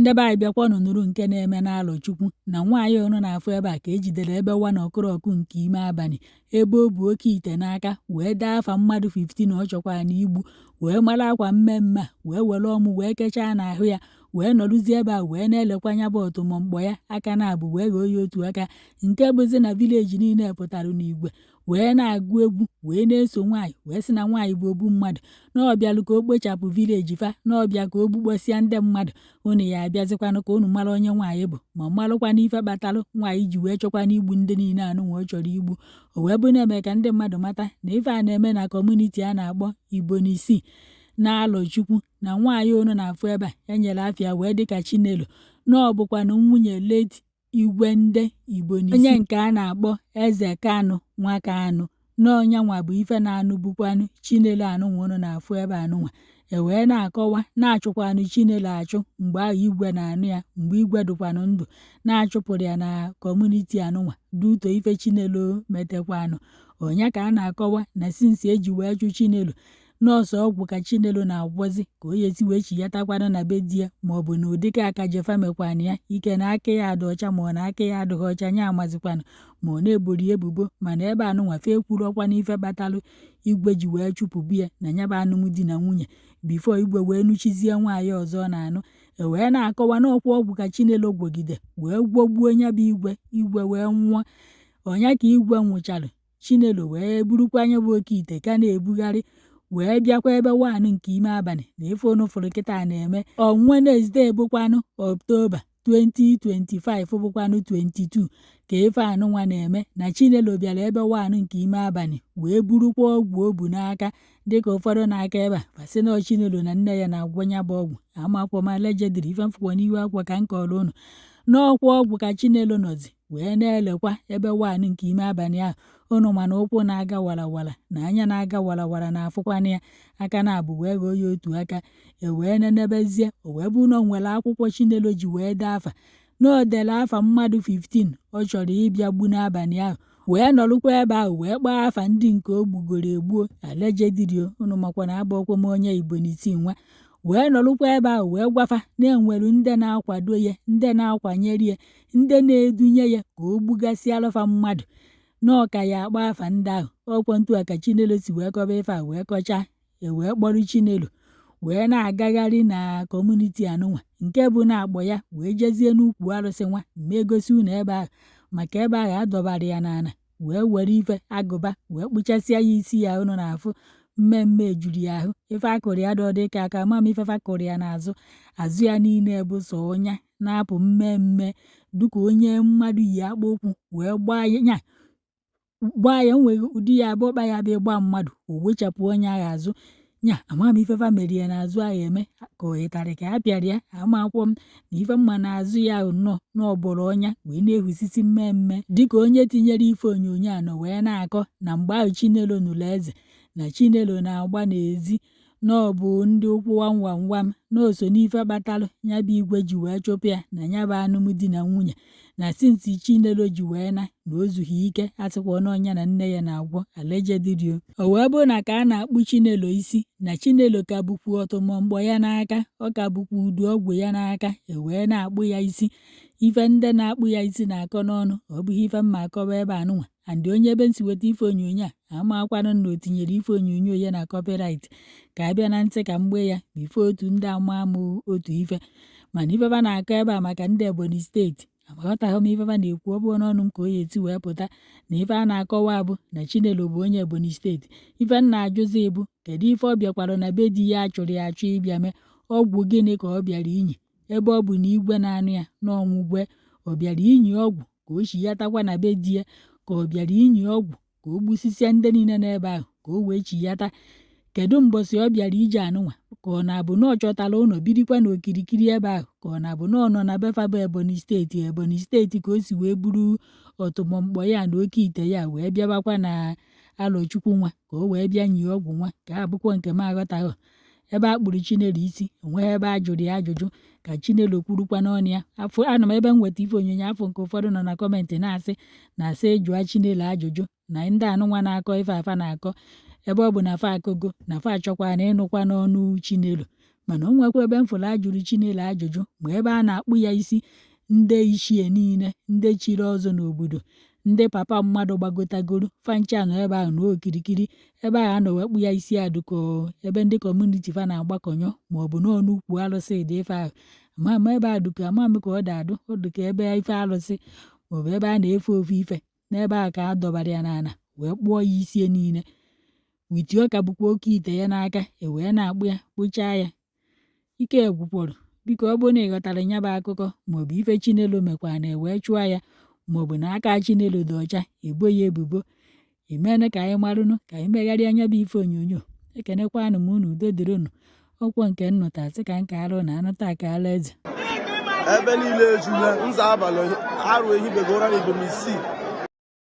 Ndị be anyị, bịakwanụ nụrụ nke na-eme n'Alọchukwu na nwaanyị unu na-afụ ebe a ka ejidere ebe 1 o'clock nke ime abalị, ebe o bu oke ite n'aka wee dee afa mmadụ 15 ọ chọkwara na igbu, wee mara akwa mmemme a, wee were ọmụ wee kechaa n'ahụ ya, wee nọrụzie ebe a wee na-elekwa anya bụ ọtụmọmkpọ ya aka na-abụ wee ghọọ ya otu aka, nke bụzi na village niile pụtara n'igwe wee na-agụ egwu, wee na-eso nwaanyị, wee sị na nwaanyị bụ ogbu mmadụ, na ọ bịalụ ka o kpochapụ village fa, na ọ bịa ka o gbukpọsịa ndị mmadụ. Unu ya abịazikwanụ ka unu mara onye nwaanyị bụ, ma marụkwa n'ife kpatalụ nwaanyị ji wee chọkwa n'igbu ndị niile anụnwa ọ chọrọ igbu. O wee bụ na-eme ka ndị mmadụ mata na ife a na-eme na community a na-akpọ Ibonisi na Alọchukwu, na nwaanyị unu na-afụ ebe a enyere afịa wee dịka Chinelo, na ọ bụkwanụ nwunye late Igwe ndị Ibonisi, onye nke a na-akpọ Eze Kanụ Nwakanụ, na ọnyanwa bụ ife na-anụbukwanụ Chinelo anụnwa unu na-afụ ebe anụnwa. E wee na-akọwa na-achụkwanụ Chinelo achụ mgbe ahụ igwe na-anụ ya, mgbe igwe dụkwanụ ndụ, na-achụpụrụ ya na community anụnwa duto ife Chinelo metekwanụ. Onye ka a na-akọwa na since eji wee chụ Chinelo, nọọsụ ọgwụ ka Chinelo na-agwọzi ka o yesi wee chiyatakwanụ na be di ya, maọbụ na ụdịka akajefa mekwana ya ike na aka ya adị ọcha, ma ọ na aka ya adịghị ọcha, nya amazikwanụ ma ọ na-ebori ebubo. Mana ebe anụnwa fa ekwurọkwa n'ife kpatalụ igwe ji wee chụpụbu ya na ya bụ alụmdi na nwunye before igwe wee nụchizie nwaanyị ọzọ ọ na-anụ. E wee na-akọwa n'ọkwa ọgwụ ka Chinelo gwọgide wee gwọgbuo ya bụ igwe, igwe wee nwụọ. Ọnya ka igwe nwụchalụ, Chinelo wee burukwa anya bụ oke ite ka na-ebugharị wee bịakwa ebe 1 nke ime abalị na ife unu fụrụ kịta na-eme on Wednesday, bụkwanụ October 2025, bụkwanụ 22 ka ife anụnwa na-eme, na Chinelo bịara ebe 1 nke ime abalị wee burukwa ọgwụ o bu n'aka, dịka ụfọdụ na-aka ebe a fasị na Chinelo na nne ya na-agwọ ya bụ ọgwụ. Amakwa m, allegedly, ife mfụkwa n'ihu akwa ka m kọrọ unu n'ọkwa ọgwụ ka Chinelo nọzi wee na-elekwa ebe 1 nke ime abalị ahụ. Unu mana ụkwụ na-aga warawara na anya na-aga warawara na-afụkwana ya aka na-abụ wee ghọọ ya otu aka. E wee nenebezie, o wee bụ na o nwere akwụkwọ Chinelo ji wee dee afa, na o dere afa mmadụ 15 ọ chọrọ ịbịa gbu n'abalị ahụ, wee nọrụkwa ebe ahụ wee kpọọ afa ndị nke o gbugoro egbuo, allegedly. Unu makwa na abụọkwa m onye Ibonisi nwa, wee nọrụkwa ebe ahụ wee gwafa na-enwere ndị na-akwado ya, ndị na-akwanyere ya, ndị na-edunye ya ka o gbugasịalụfa mmadụ, na ọka ya akpọ afa ndị ahụ. Ọkwa ntu a ka Chinelo si wee kọba ife a wee kọchaa. E wee kpọrọ Chinelo wee na-agagharị na community anụnwa, nke bụ na-akpọ ya wee jezie n'ukwu arụsị nwa ma egosi unu ebe ahụ, maka ebe ahụ adọbara ya n'ala wee were ife agụba wee kpụchasịa ya isi ya. Unu na-afụ mmemme juru ya ahụ, ife akụrụ ya dọ dị ka aka ama m ifefa kụrụ ya n'azụ azụ ya niile bụ sọ ọnya na-apụ mmemme, dịka onye mmadụ yi akpụ ụkwụ wee gbaa ya nya gbaa ya nwere ụdị ya abụọ kpa ya bụ ịgba mmadụ, o wechapụ onye ahụ azụ nya. Ama m ifefa merie n'azụ ahụ eme ka ọ ịtarị ka a pịara ya, amakwọ m na ife mma n'azụ ya ahụ nnọọ n'ọbọrọ ọnya wee na-ehusisi mmemme, dịka onye tinyere ife onyonyo a nọ wee na-akọ na mgbe ahụ Chinelo nụrụ eze na Chinelo na-agba n'ezi, na ọ bụ ndị ụkwụ wam wam wam, na o so n'ife kpatalụ ya bụ igwe ji wee chụpụ ya na ya bụ alụmdi na nwunye, na since Chinelo ji wee na o zughị ike, asịkwa na ọnya na nne ya na-agwọ, allegedly. O wee bụrụ na ka a na-akpụ Chinelo isi, na Chinelo ka bụkwa ọtụmọmkpọ ya n'aka, ọ ka bụkwa udu ọgwụ ya n'aka, e wee na-akpụ ya isi. Ife ndị na-akpụ ya isi na-akọ n'ọnụ, ọ bụghị ife mma akọba ebe anụnwa. And onye ebe nsi weta ife onyonyo a, amakwanụ na o tinyere ife onyonyo ya na copyright ka abịa na ntị ka mgbe ya before otu ndị ama m otu ife. Mana ifefa na-akọ ebe a maka ndị Ebonyi Steeti, aghọtaghị m ifefa na-ekwu. Ọ bụrụ n'ọnụ m ka o ya eti wee pụta na ife a na-akọwa bụ na Chinelo bụ onye Ebonyi Steeti. Ife m na-ajụzi bụ, kedu ife ọ bịakwara na be di ya achụrụ ya achụ ịbịa mee ọgwụ? Gịnị ka ọ bịara inyi, ebe ọ bụ na igwe na-anụ ya n'ọnwụgwe? Ọ bịara inyi ọgwụ ka o chiyatakwa na be di ya, ka ọ bịara inyi ọgwụ ka o gbusisia ndị niile n'ebe ahụ ka o wee chiyata? Kedu mbọsị ọ bịara ije anụnwa? Ka ọ na-abụ na ọ chọtara ụlọ birikwa n'okirikiri ebe ahụ, ka ọ na-abụ na ọ nọ na befa bụ Ebonyi Steeti, Ebonyi Steeti ka o si wee buru ọtụmọmkpọ ya na oke ite ya wee bịabakwa na Alọchukwu nwa ka o wee bịa nyie ọgwụ nwa? Ka abụkwa nke m aghọtaghị. Ebe a kpụrụ Chinelo isi, onweghị ebe a jụrụ ya ajụjụ ka Chinelo kwurukwa n'ọnụ ya. Afọ ana m ebe m nweta ife onyonyo afọ nke ụfọdụ nọ na comment na-asị na asị jụọ Chinelo ajụjụ, na ndị anụnwa na-akọ ife afa na-akọ, ebe ọ bụ na fa akụgo na fa achọkwa na ịnụkwa n'ọnụ Chinelo. Mana o nwekwa ebe m fụrụ ajụrụ Chinelo ajụjụ ma ebe a na-akpụ ya isi ndị ichie niile, ndị chiri ọzọ n'obodo, ndị papa mmadụ gbagotagoro fa ncha nọ ebe ahụ n'okirikiri ebe ahụ a nọ wee kpụ ya isi a dụka ebe ndị community fa na-agbakọnyọ maọbụ nọọ n'ukwu alụsị dị ife ahụ. Ama m ebe a dụka, ama m ka ọ dị adụ, ọ dụka ebe ife alụsị maọbụ ebe a na-efe ofu ife. N'ebe ahụ ka a dọbara ya n'ala wee kpụọ ya isi niile witi ọka bụkwa oke ite ya n'aka e wee na-akpụ ya kpụchaa ya. Ike gwụkwọrọ. Biko, ọ bụrụ na ị ghọtara ya bụ akụkọ maọbụ ife Chinelo mekwa na e wee chụọ ya, maọbụ na aka Chinelo dị ọcha, ebo ya ebubo, imene ka anyị marụnụ ka anyị megharịa anya bụ ife onyonyo. Ekenekwanụ m unu, udo dịrị unu. Ọkwọ nke nnụta sị ka nka arụ na anụta ka ala eze. Ebe niile ejula nza abalị arụ ehibego ụra na ibom isii.